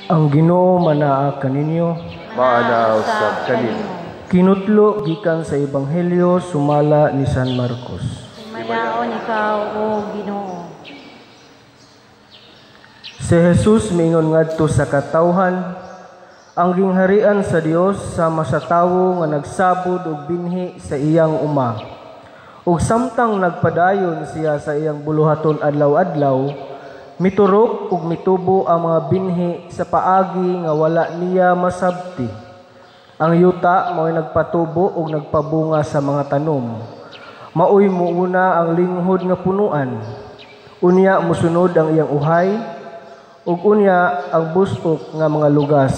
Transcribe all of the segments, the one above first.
Ang Ginoo manaa kaninyo. Maana usab kanimo. Kinutlo gikan sa Ebanghelyo sumala ni San Marcos. Himayaon ikaw, O Ginoo. Si Jesus miingon ngadto sa katawhan, ang gingharian sa Dios sama sa tawo nga nagsabod og binhi sa iyang uma. Ug samtang nagpadayon siya sa iyang buluhaton adlaw-adlaw, miturok ug mitubo ang mga binhi sa paagi nga wala niya masabti. Ang yuta mao'y nagpatubo ug nagpabunga sa mga tanom. Maoy muuna ang linghod nga punuan. Unya musunod ang iyang uhay, ug unya ang busok nga mga lugas.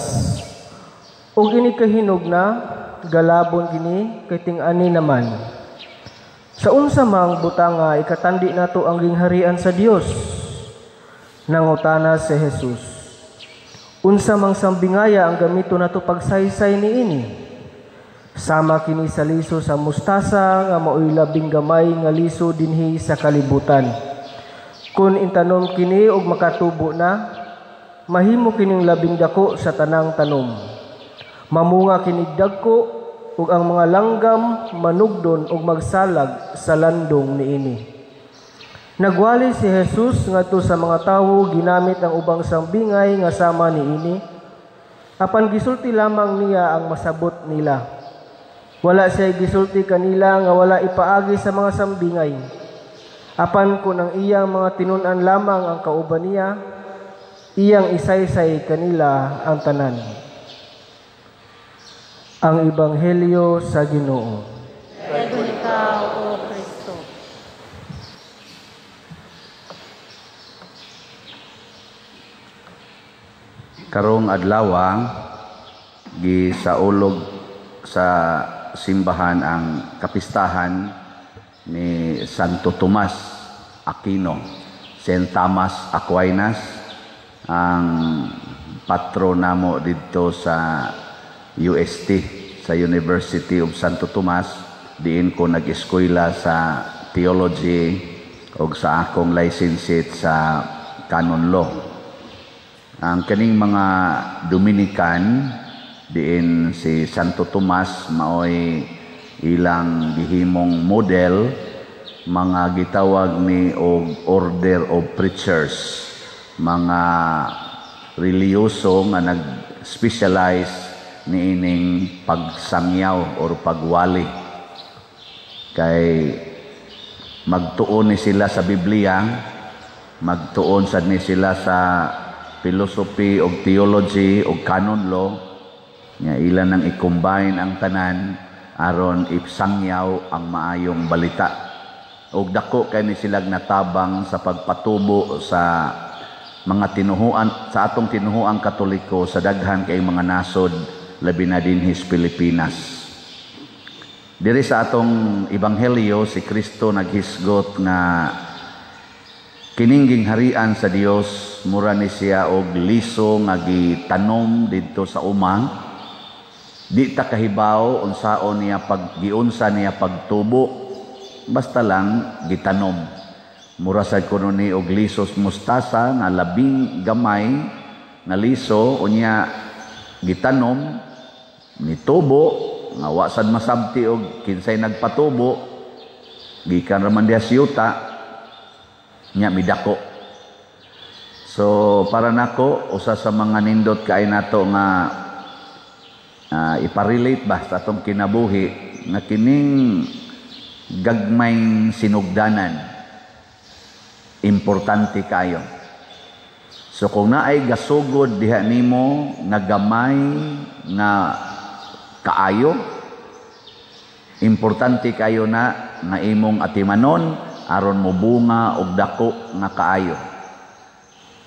Ug ini kahinog na, galabon kini kay ting-ani naman. Sa unsa mang butanga ikatandi nato ang gingharian sa Dios? Nangutana si Jesus. Unsa mang sambingaya ang gamito nato pagsaysay niini? Sama kini sa liso sa mustasa nga maoy labing gamay nga liso dinhi sa kalibutan. Kun intanom kini og makatubo na, mahimo kining labing dako sa tanang tanom. Mamunga kini dagko ug ang mga langgam manugdon og magsalag sa landong niini. Nagwali si Jesus ngadto sa mga tawo ginamit ang ubang sambingay nga sama niini. Apan gisulti lamang niya ang masabot nila. Wala siya gisulti kanila nga wala ipaagi sa mga sambingay. Apan kun ang iyang mga tinun-an lamang ang kauban niya, iyang isaysay kanila ang tanan. Ang Ebanghelyo sa Ginoo. Daghon ikaw, O Kristo. Karong adlaw gisaulog sa simbahan ang kapistahan ni Santo Tomas Aquino, Saint Thomas Aquinas, ang patron namo didto sa UST, sa University of Santo Tomas. Diin ko nag-eskwela sa theology og sa akong licentiate sa canon law. Ang kaning mga Dominican, diin si Santo Tomas maoy ilang gihimong model, mga gitawag ni og order of preachers, mga relihiyoso nga nag-specialize niining pagsangyaw or pagwali. Kay magtuon ni sila sa Biblia, magtuon sad ni sila sa philosophy og theology og canon law, nga ila nang i-combine ang tanan aron ipsangyaw ang maayong balita. Og dako kay ni silag natabang sa pagpatubo sa mga tinuhuan sa atong tinuhuang Katoliko sa daghan kay mga nasod, labi na dinhi sa Pilipinas. Diri sa atong ebanghelyo, si Kristo naghisgot nga kining gingharian sa Dios mura ni siya og liso nga gitanom didto sa uma. Di ta kahibaw unsaon niya pag giunsa niya pagtubo, basta lang gitanom. Mura sad kuno ni og lisos mustasa nga labing gamay nga liso, unya gitanom nitubo nga wa sad masabti og kinsay nagpatubo, gikan ra man diha sa yuta, nya midako. So para nako, usa sa mga nindot kay nato nga iparelate ba sa atong kinabuhi nga kining gagmayng sinugdanan importante kayo. So kung naay gasugod diha nimo nga gamay nga kaayo, importante kayo na nga imong atimanon aron mobunga og dako nga kaayo.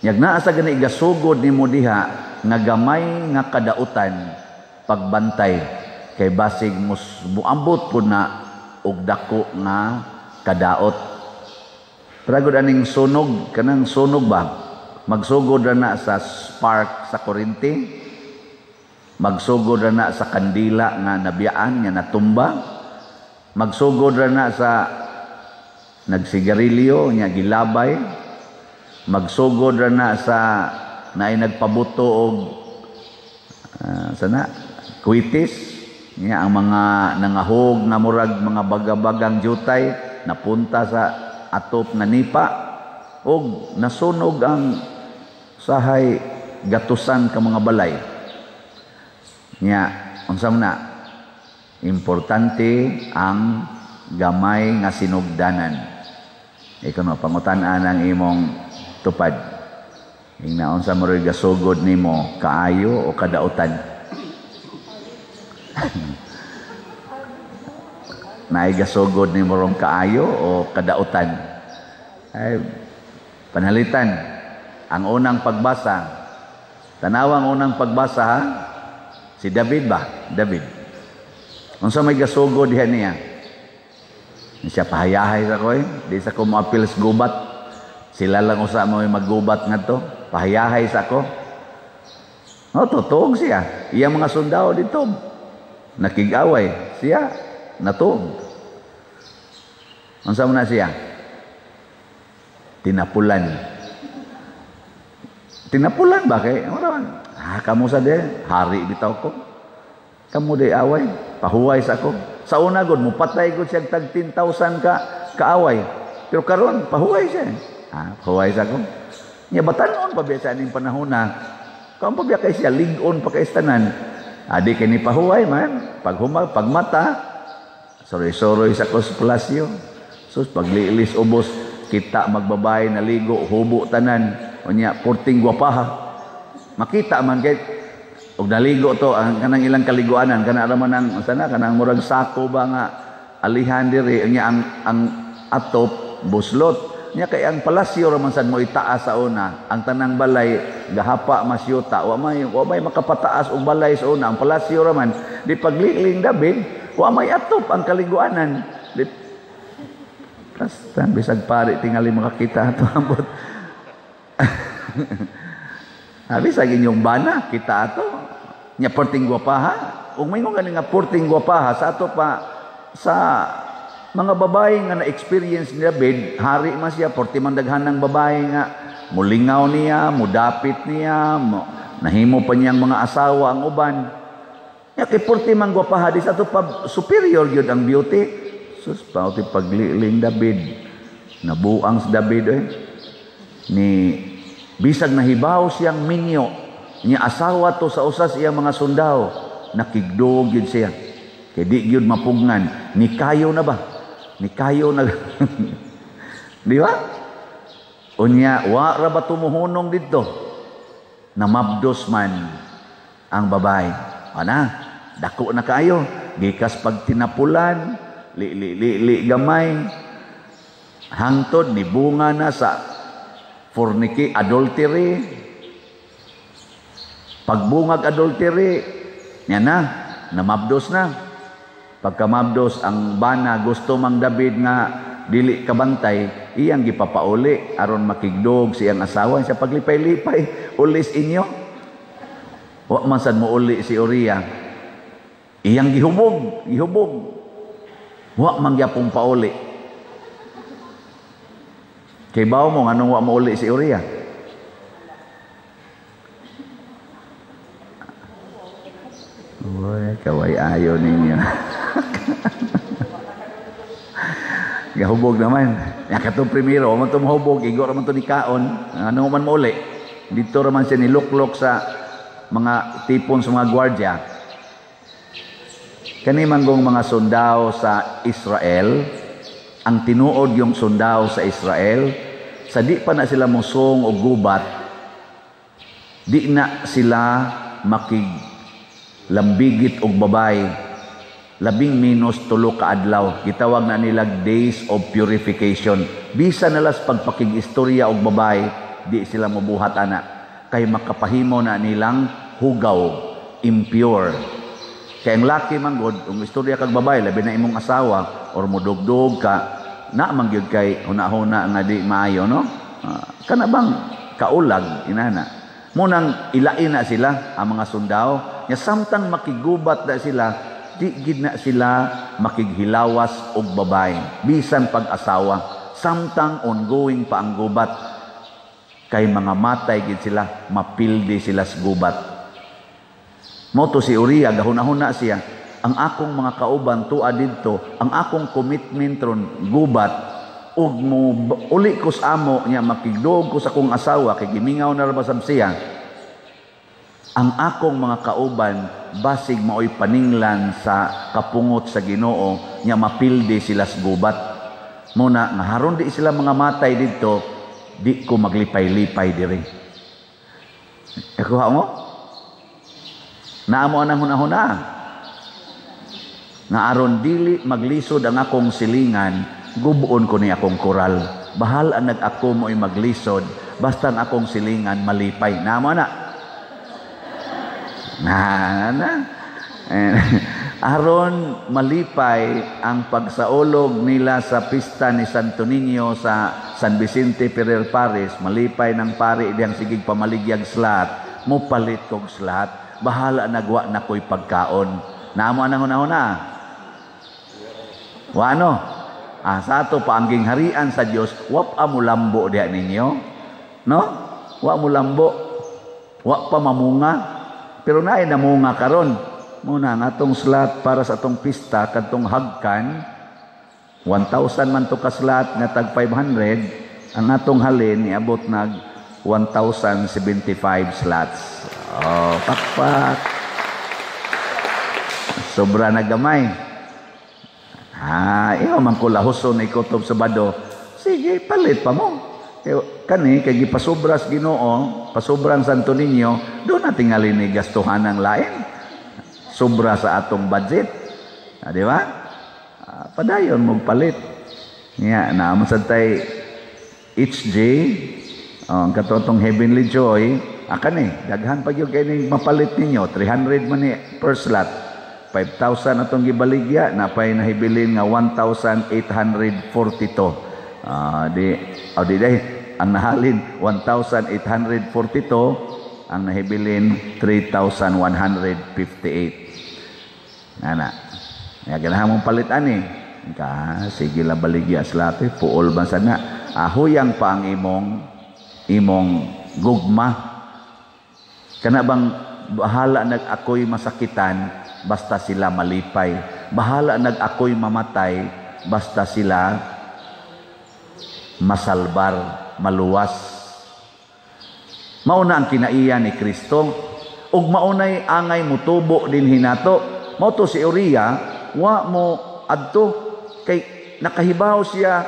Yag naa sa gani gasugod nimo diha nga gamay nga kadautan, pagbantay kay basig mus muambot pud na og dako nga kadaot. Pragod aning sunog, kanang sunog ba? Magsugod ra na sa spark sa kuryente, magsugod ra na sa kandila nga nabiyaan nga natumba, magsugod ra na sa nagsigarilyo nya gilabay, magsugod ra na sa Naay nagpabuto og sana kwitis niya ang mga nangahog nga murag mga bagabagang jutay napunta sa atop nga nipa og nasunog ang sahay gatusan ka mga balay. Nya unsa man na importante ang gamay nga sinugdanan. Ikaw no pangutan-an ang imong tupad. Ingna unsa mo roy gasugod nimo, kaayo o kadautan? Naay gasugod nimo rong kaayo o kadautan? Ay panhalitan ang unang pagbasa. Tanawang unang pagbasa ha? Si David ba? David. Unsa may gasugod diha niya? Siya pahayahay sa ko eh. Di sa ko moapil sa gubat. Sila lang usa mo maggubat ngadto. Pahayahay sa ko. Oh, tutuog siya. Iyang mga sundao dito. Nakig-away. Siya, natuog. Unsa man na siya? Tinapulan. Tinapulan ba kay? Ah, kamo sa de, hari bitaw ko. Kamo de away, pahuway sa ako. Sa una gud mupatay gud siya tag 10,000 ka kaaway. Pero karon pahuway siya. Ah, pahuway sa ako. Nya batanon pa biya sa aning panahona. Kaon pa biya kay siya lig-on pa kay tanan. Adi kay ni pahuway man, paghumag, pagmata, soroy-soroy sa kos palasyo. Sus paglilis ubos kita magbabay naligo hubo tanan. Unya porting gwapaha. Makita man kay og naligo to ang kanang ilang kaliguanan kana ra man ang sana kanang murag sako ba nga alihan diri unya ang atop buslot. Nya kay ang palasyo ra man sad mo itaas sa una, ang tanang balay gahapa masyuta, wa may makapataas og balay sa una, ang palasyo ra man di pagliling David, wa may atop ang kaliguanan. Di kastan bisag pare tingali makakita ato ambot. Abi sa inyong bana kita ato nya perting gwapaha. Ug maingon gani nga perting gwapaha sa ato pa sa mga babae nga na-experience ni David, hari man siya, porti man daghan ng babae nga mulingaw niya, mudapit niya, nahimo pa niyang mga asawa ang uban. Nya kay porti man gwapaha di sa ato pa superior gyud ang beauty. Sus pauti pagliling David, nabuang si David eh. Ni bisag nahibaw siyang minyo, niya asawa to sa usas iyang mga sundao, nakigdog gyud siya. Kay di gyud mapugnan, ni kayo na ba? Ni kayo na. Di ba? Unya, wa ra ba tumuhunong didto? Namabdos man ang babae. Ana, dako na kaayo. Gikas pag tinapulan, li li li, li gamay. Hangtod ni bunga na sa forniki, adultery. Pagbungag adultery, niya na, namabdos na. Pagkamabdos ang bana, gusto mang David nga dili kabantay, iyang gipapauli aron makigdog siyang asawa siya paglipay-lipay ulis inyo. Wa man sad mo uli si Uriah. Iyang gihubog, gihubog. Wa man gyapon pauli. Kay bawo mo nganong wa mo uli si Uriah? Uy, kaway ayo ninyo. Gahubog naman. Ya katong primero, man to mahubog, igo ra man to ni kaon, ano man mo uli. Dito ra man siya niluklok sa mga tipon sa mga gwardiya. Kani manggong mga sundao sa Israel, ang tinuod yung sundao sa Israel, sa di pa na sila musong o gubat, di na sila makiglambigit og babay, labing minus 3 ka adlaw. Gitawag na nila days of purification. Bisa nalas pagpakig-istorya og babay, di sila mobuhat ana. Kay makapahimo na nilang hugaw, impure. Kay ang laki man gud, kung istorya kag babay, labi na imong asawa or modugdog ka, na man gyud kay huna-huna nga di maayo, no? Kana bang kaulag inana. Munang ilain na sila ang mga sundao, nya samtang makigubat na sila, di gid na sila makighilawas og babay bisan pag-asawa, samtang ongoing pa ang gubat. Kay mga matay gid sila, mapildi sila sa gubat. Mao to si Uriah, gahuna-huna siya, ang akong mga kauban tua didto, ang akong commitment ron gubat, ug mo uli ko sa amo niya, makigduog ko sa akong asawa kay gimingaw na ra basab siya. Ang akong mga kauban basig maoy paninglan sa kapungot sa Ginoo nya mapildi sila sa gubat. Muna nga haron di sila mga matay didto, di ko maglipay-lipay diri. Ikuha mo? Naamo anang hunahuna. Nga aron dili maglisod ang akong silingan, gubuon ko ni akong koral. Bahal ang nag-ako mo'y maglisod, basta ang akong silingan malipay. Naamo na? Na, na. Aron malipay ang pagsaulog nila sa pista ni Santo Niño sa San Vicente Ferrer Parish, malipay ng pari diyang sigig pamaligyag slat, mupalit kog slat, bahala nagwa na ko'y pagkaon. Naamo anang hunahuna? Wa ano? Ah, sa ato paangging harian sa Dios, wa pa mulambo diha ninyo. No? Wa mulambo. Wa pa mamunga. Pero naay namunga karon. Muna ang atong slat para sa atong pista kadtong hagkan 1,000 man to ka slat nga tag 500, ang atong halin niabot nag 1,075 slots. Oh, pakpak. Sobra na gamay. Ah, iho man ko lahuson ikutob sa bado. Sige, palit pa mo. Kani kay gipasobras Ginoo, pasobrang Santo Niño, do na tingali ni gastuhan ang lain. Sobra sa atong budget. Ah, di ba? Ah, padayon mo palit. Nya, naamo sad tay HJ, oh, ang katotong Heavenly Joy, akan eh, daghan pa gyud kay ning mapalit ninyo, 300 man ni per slot. 5,000 atong gibaligya, napay nahibilin nga 1,842. Di, oh, di day, ang nahalin 1,842, ang nahibilin 3,158. Ana. Ya ganahan mong palit ani. Ka sige la baligya slate, puol man sana. Huyang pa ang imong gugma. Kana bang bahala nag ako'y masakitan basta sila malipay. Bahala nag ako'y mamatay basta sila masalbar, maluwas. Mauna ang kinaiya ni Kristo ug maunay angay mutubo din hinato. Mao to si Uriah, wa mo adto kay nakahibaw siya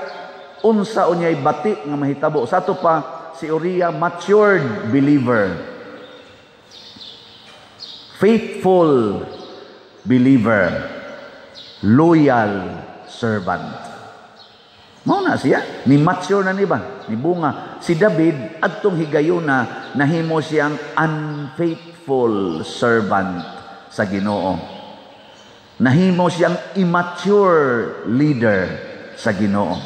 unsa unyay bati nga mahitabo. Sa ato pa si Uriah matured believer, faithful believer, loyal servant. Mao na siya, ni mature na ni ba? Ni bunga. Si David adtong higayuna nahimo siyang unfaithful servant sa Ginoo. Nahimo siyang immature leader sa Ginoo.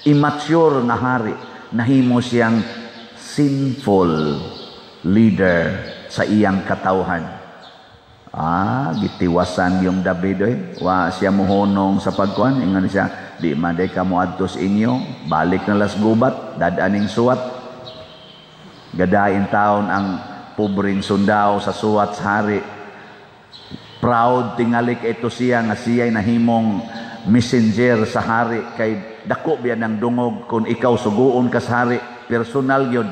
Immature nga hari, nahimo siyang sinful leader sa iyang katawhan. Ah, gitiwasan yung David oy. Wa siya muhunong sa pagkuan, ingon siya, di man day kamo adto sa inyo, balik na las gubat, dad-aning suwat. Gadain taon ang pobreng sundao sa suwat sa hari. Proud tingali kay ito siya nga siya'y nahimong messenger sa hari kay dako biya ng dungog kung ikaw suguon ka sa hari, personal gyud.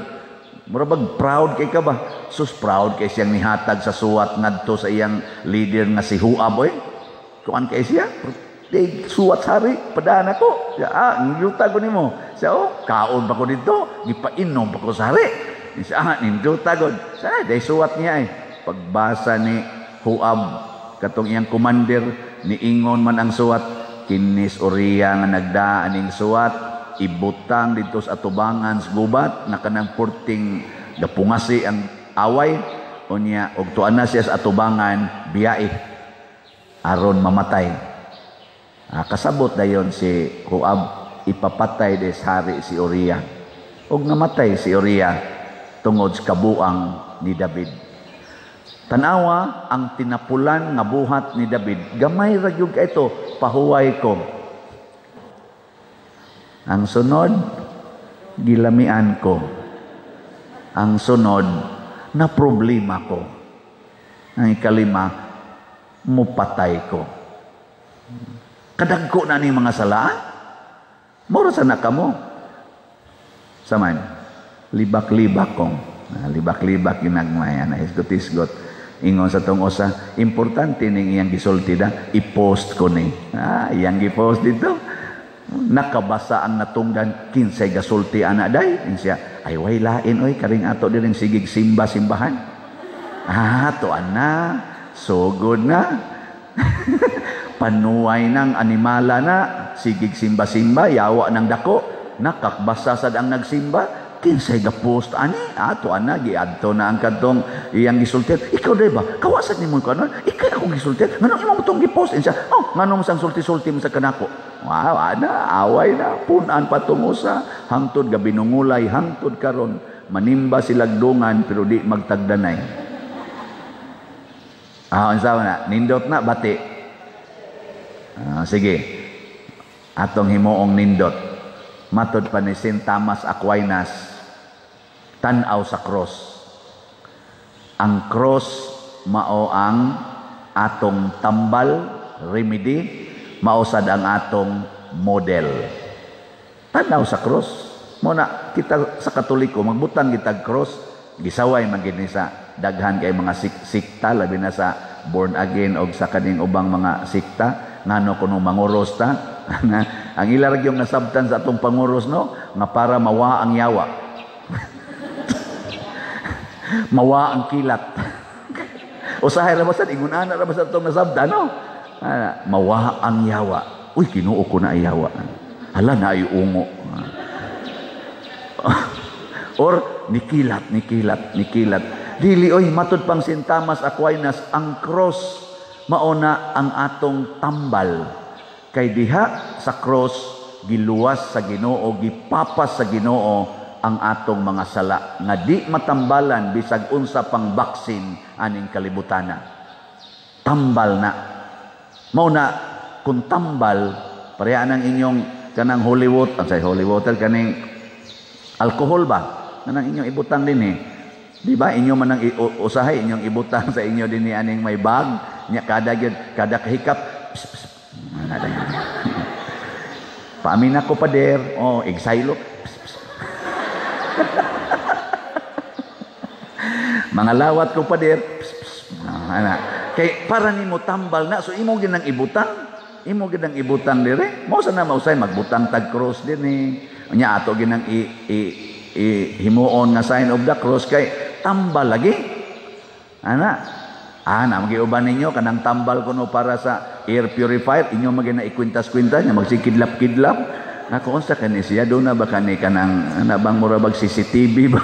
Mura bag proud kay ka ba? Sus, proud kay siyang nihatag sa suwat ngadto sa iyang leader nga si Huab oy. Kuan kay siya, di suwat sa hari, padaan ako. Siya, ah, ninduta ko nimo. Siya, oh, kaon pa ko dito, gipainom pa ko sa hari. Siya, ah, ninduta ko. Siya, day suwat niya eh. Pagbasa ni Huab, katong iyang commander, niingon man ang suwat, kinis Uriah nga nagdaan ning suwat, ibutang dito sa atubangan sa gubat, na kanang purting gapungasi ang away, unya, og tuan na siya sa atubangan, biyae, aron mamatay. Ah, kasabot dayon si Joab, ipapatay des hari si Uriah. Og namatay si Uriah tungod sa kabuang ni David. Tanawa ang tinapulan nga buhat ni David, gamay ra gyud kay ito, pahuway ko. Ang sunod, gilamian ko. Ang sunod, na problema ko. Ang ikalima, mupatay ko. Kadagko na ni mga sala. Mura sa nakamo. Saman, libak-libak kong. Libak-libak ginagmay, na hisgot-hisgot. Ingon sa tong usa, importante ning iyang gisulti da, i-post ko ni. Iyang gi-post dito. Nakabasa ang natungdan, kinsay gasulti ana day. Siya, ay way lain oy, karing ato diring sigig simba-simbahan. Tuan na, sugod na. Panuay ng animala na, sigig simba-simba, yawa ng dako. Nakakbasa sad ang nagsimba. Kinsay ga-post ani, tuan na, giadto na ang kadtong iyang gisultian. Ikaw day ba? Kawasad nimo ko ano? Ikaw akong gisultian. Nganong imo tong gi-post? Siya, oh, nganong sang sulti-sulti mo sa kanako? Wow, ana, away na, punan patungo sa hangtod gabinungulay, hangtod karon manimba silagdungan pero di magtagdanay. Unsa man na? Nindot na bati. Sige. Atong himuong nindot. Matod pa ni Saint Thomas Aquinas, tan-aw sa cross. Ang cross mao ang atong tambal, remedy, mao sad ang atong model. Tan-aw sa cross. Mo na kita sa Katoliko magbutang kitag cross, gisaway man gid ni sa daghan kay mga sikta, labi na sa born again og sa kaning ubang mga sikta, ngano kuno manguros ta. Ang ila ra gyud nasabtan sa atong panguros, no, nga para mawa ang yawa. Mawa ang kilat. Usahay ra ba sad ingon ana ra ba sad atong nasabtan, no? Mawa ang yawa. Uy, Kinuo ko na yawa. Hala na ay ungo. Or nikilat, nikilat, nikilat. Dili oy, matud pang Saint Thomas Aquinas, ang cross mauna ang atong tambal. Kay diha sa cross giluwas sa Ginoo, gipapas sa Ginoo ang atong mga sala nga di matambalan bisag unsa pang baksin aning kalibutana. Tambal na. Mao na kung tambal pareha nang inyong kanang holy water, ang say holy water kaning alcohol ba? Kanang inyong ibutang dinhi. Di ba? Inyo man ang usahay inyong ibutang sa inyo dinhi aning may bag nya kada gyud kada kahikap. Pss, pss. Paamin ako pader, oh, exilo. Pss, pss. Mga lawat ko pader. Pss, pss. Ana. Kay para nimo tambal na, so imo gid nang ibutang. Imo gid nang ibutang dire. Mao sa na mausay magbutang tag cross dinhi. Unya ato gid nang i himuon nga sign of the cross kay tambal lagi. Ana. Na magiuban ninyo kanang tambal kuno para sa air purifier, inyo magi na ikwintas-kwintas nya magsikidlap-kidlap. Nako unsa kani siya do na ba kani kanang ana bang mura bag CCTV ba?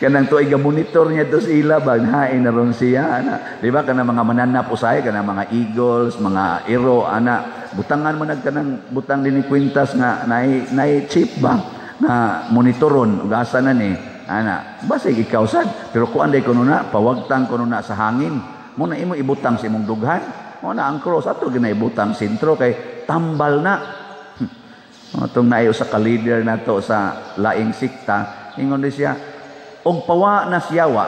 Kanang tuig ga monitor niya dos ila ba hain na ron siya ana. Di ba kanang mga mananap usahay kanang mga eagles, mga ero ana, butangan mo nag kanang butang dinhi kwintas nga naay chip ba nga monitoron ug asa na ni. Ana, basig ikaw sad, pero kuan day kuno na, pawagtang kuno na sa hangin. Mo na imo ibutang sa imong dughan. Mo na ang cross ato ginaibutang sentro kay tambal na. Atong naay usa ka leader nato sa laing sikta, ingon di siya, og pawa na siyawa.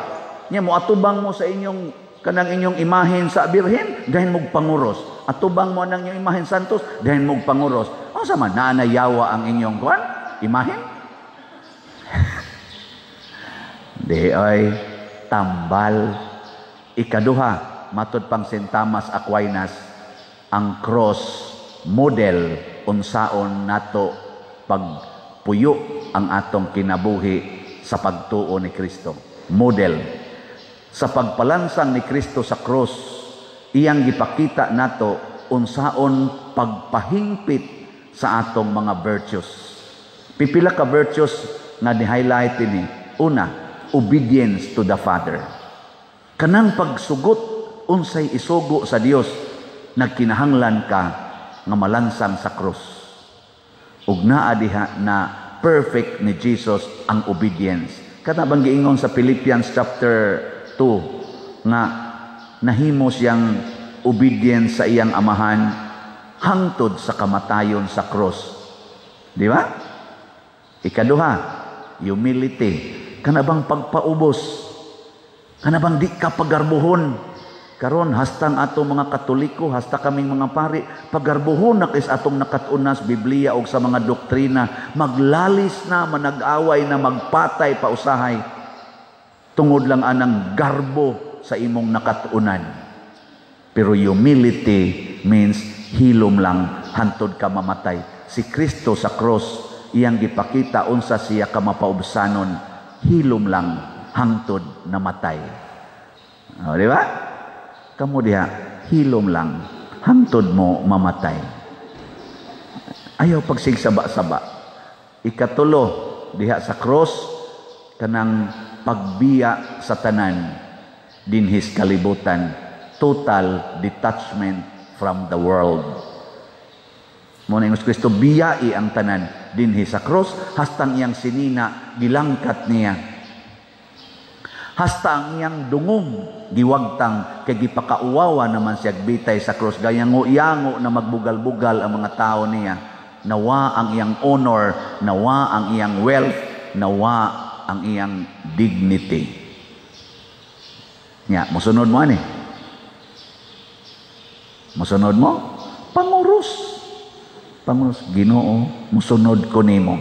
Nya mo atubang mo sa inyong kanang inyong imahen sa birhen, dahin mog panguros. Atubang mo nang inyong imahen santos, dahin mog panguros. Unsa man naa na yawa ang inyong kuan? Imahen? Di ay tambal. Ikaduha, matud pang Saint Thomas Aquinas, ang cross model unsaon nato pagpuyo ang atong kinabuhi sa pagtuo ni Kristo. Model. Sa pagpalansang ni Kristo sa cross, iyang gipakita nato unsaon pagpahingpit sa atong mga virtues. Pipila ka virtues nga ni-highlight ini. Una, obedience to the Father. Kanang pagsugot unsay isugo sa Dios, nagkinahanglan ka nga malansang sa krus. Ug naa diha na perfect ni Jesus ang obedience. Kana bang giingon sa Philippians chapter 2 nga nahimo siyang obedience sa iyang amahan hangtod sa kamatayon sa krus. Di ba? Ikaduha, humility. Kana bang pagpaubos? Kana bang di ka pagarbuhon? Karon hastang ato mga Katoliko, hasta kaming mga pari, pagarbuhon na kis atong nakat-unas Biblia og sa mga doktrina, maglalis na, manag-away na, magpatay pa usahay tungod lang anang garbo sa imong nakat-unan. Pero humility means hilom lang hantod ka mamatay. Si Kristo sa cross, iyang gipakita unsa siya ka mapaubsanon, hilom lang hangtod namatay. O, di ba? Kamo diha, hilom lang hangtod mo mamatay. Ayaw pagsigsaba-saba. Ikatulo, diha sa cross, kanang pagbiya sa tanan dinhis kalibutan, total detachment from the world. Mo na ingon si Kristo, biyai ang tanan dinhi sa cross, hastang iyang sinina gilangkat niya, hasta ang iyang dungog giwagtang, kay gipakauwawa naman siya bitay sa cross, gayango-yango na magbugal-bugal ang mga tao niya. Nawa ang iyang honor, nawa ang iyang wealth, nawa ang iyang dignity. Nya, mosunod mo ani? Mosunod mo? Panguros. Panguros, Ginoo, musunod ko nimo.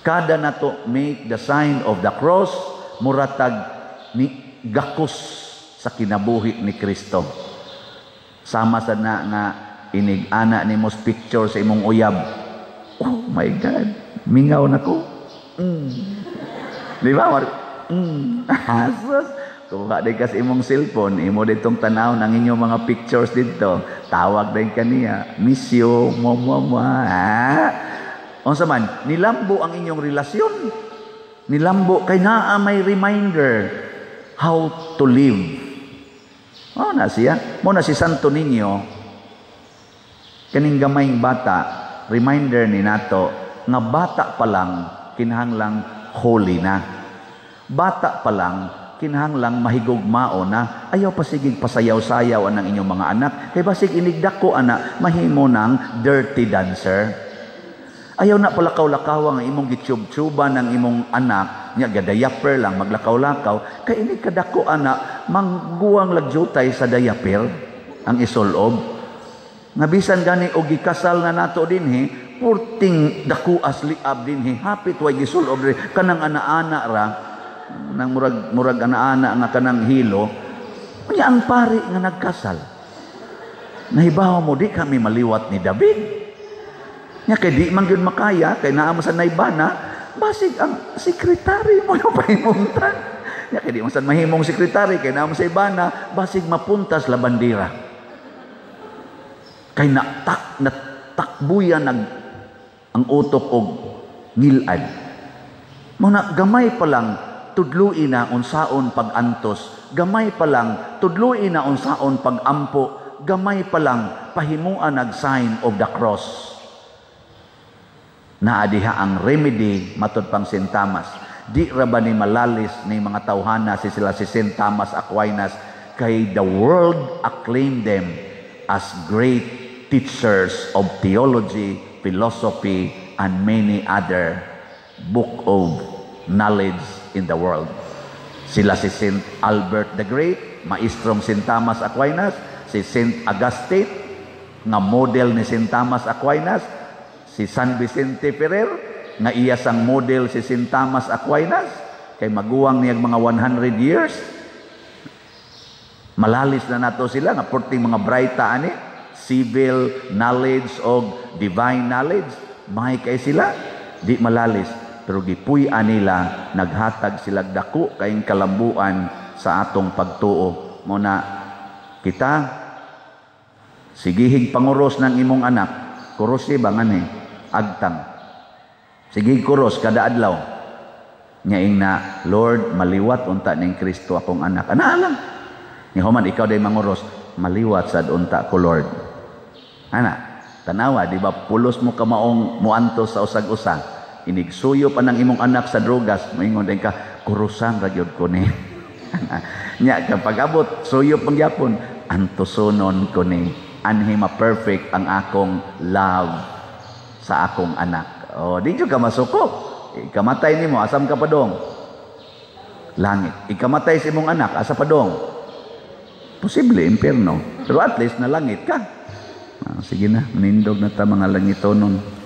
Kada nato make the sign of the cross, muratag ni gakos sa kinabuhi ni Kristo. Sama sa na nga inig ana nimo picture sa imong uyab. Oh my God, mingaw na ko. Di ba? Asos. Kuha din ka sa imong cellphone, imo ditong tanaw ng inyong mga pictures dito. Tawag din kaniya, "Miss you, mo mo mo." Ha? Unsa man, nilambo ang inyong relasyon. Nilambo kay naa may reminder how to live. Oh, na siya. Mo na si Santo Niño, kaning gamayng bata, reminder ni nato nga bata pa lang kinahanglang holy na. Bata pa lang kinahanglang mahigugmao na. Ayaw pasigig pasayaw-sayaw anang inyong mga anak kay basig inigdako ana mahimo ng dirty dancer. Ayaw na palakaw-lakaw ang imong gitsyub-tsuban ng imong anak nya gadayaper lang maglakaw-lakaw, kay inig kadako ana mangguwang lagjutay sa diaper ang isulob. Nga bisan gani og gikasal na nato dinhi, purting dako as liab dinhi, hapit way gisulob diri, kanang ana-ana ra nang murag murag ana-ana nga kanang hilo. Unya ang pari nga nagkasal, nahibaw mo di kami maliwat ni David nya, kay di man gyud makaya kay naa mo sa naibana, basig ang sekretary mo yung pahimuntan nya, kay di man sad mahimong sekretary kay naa mo sa ibana, basig mapuntas la bandera kay natak natakbuyan nag ang utok og ngilad mo na. Gamay pa lang tudlui na unsaon pag-antos, gamay pa lang tudlui na unsaon pag-ampo, gamay pa lang pahimuan nag sign of the cross. Naa diha ang remedy. Matud pang St. Thomas, di ra ba ni malalis ni mga tawhana si sila si St. Thomas Aquinas kay the world acclaimed them as great teachers of theology, philosophy, and many other book of knowledge in the world. Sila si St. Albert the Great, maestrong St. Thomas Aquinas, si St. Augustine, nga model ni St. Thomas Aquinas, si San Vicente Ferrer, nga iya sang model si St. Thomas Aquinas, kay maguwang niyag mga 100 years. Malalis na nato sila, nga purting mga braita ani, civil knowledge og divine knowledge, may kay sila, di malalis. Pero gipuy-an nila, naghatag sila dako kayong kalambuan sa atong pagtuo. Mo na kita sigihig panguros ng imong anak, kurosi ba nga ni agtang. Sige kuros kada adlaw. Nya na, "Lord, maliwat unta ning Kristo akong anak." Ana lang. Ni human ikaw day manguros, "Maliwat sad unta ko, Lord." Ana, tanawa, di ba pulos mo kamaong muantos sa usag-usa. Inigsuyo pa ng imong anak sa drogas, moingon din ka, "Kurusan ra gyud ko ni." Nya kapag abot, suyo pang gyapon, "Antusonon ko ni anhi ma-perfect ang akong love sa akong anak." Oh, di jud ka masuko. Ikamatay nimo, asa man ka padong? Langit. Ikamatay sa imong anak, asa padong? Posible, impyerno. Pero at least nalangit ka. Ah, sige na, manindog na ta, mga langitonon.